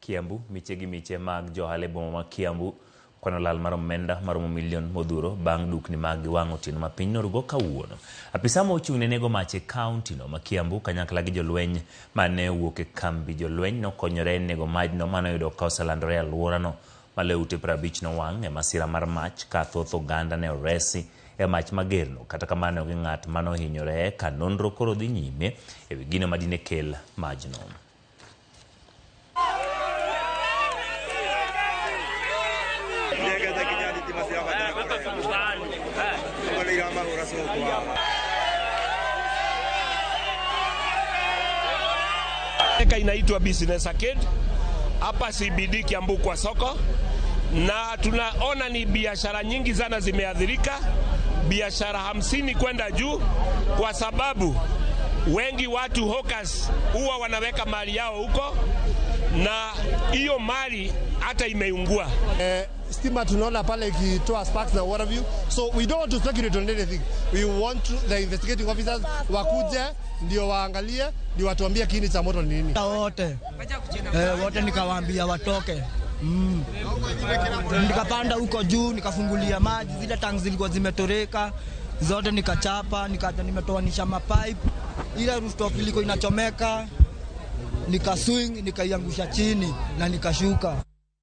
Kiambu, miche gi miche mag johala e boma ma Kiambu kwano lal mar omenda maromo milion modhuro bang' dukni mag gi wang' otieno ma piny norugo kawuono. Apisa ma ochung' ne nego mach e kaunti no ma Kiambu kanyakla gi jolweny mane owuok e kambi jolweny nokonyore e nego majno manoyudo ka oselandore e alworano. Maloyo ute 50 nowang' e masira mar mach ka thoth oganda ne oresi e mach magerno. Kata kamano onge ng'at manohinyore ka nonro koro dhi nyime e wi gino madine kel majno. Inaitwa Business Arcade hapa CBD Kiambu kwa soko, na tunaona ni biashara nyingi sana zimeathirika, biashara 50 kwenda juu, kwa sababu wengi watu hawkers huwa wanaweka mali yao huko, na hiyo mali hata imeungua. Stima tunaona pale ikitoa sparks na what have you. So we don't want to speculate on anything. We want the investigating officers wakuje ndio waangalie ndio watuambie kiini cha moto ni nini. Wote wote nikawaambia watoke. Nikapanda huko juu nikafungulia maji, zile tanks zilikuwa zimetoreka zote nikachapa, nikaja nimetoanisha mapipe. Ile rooftop ilikuwa inachomeka, nikaswing nikaiangusha chini na nikashuka.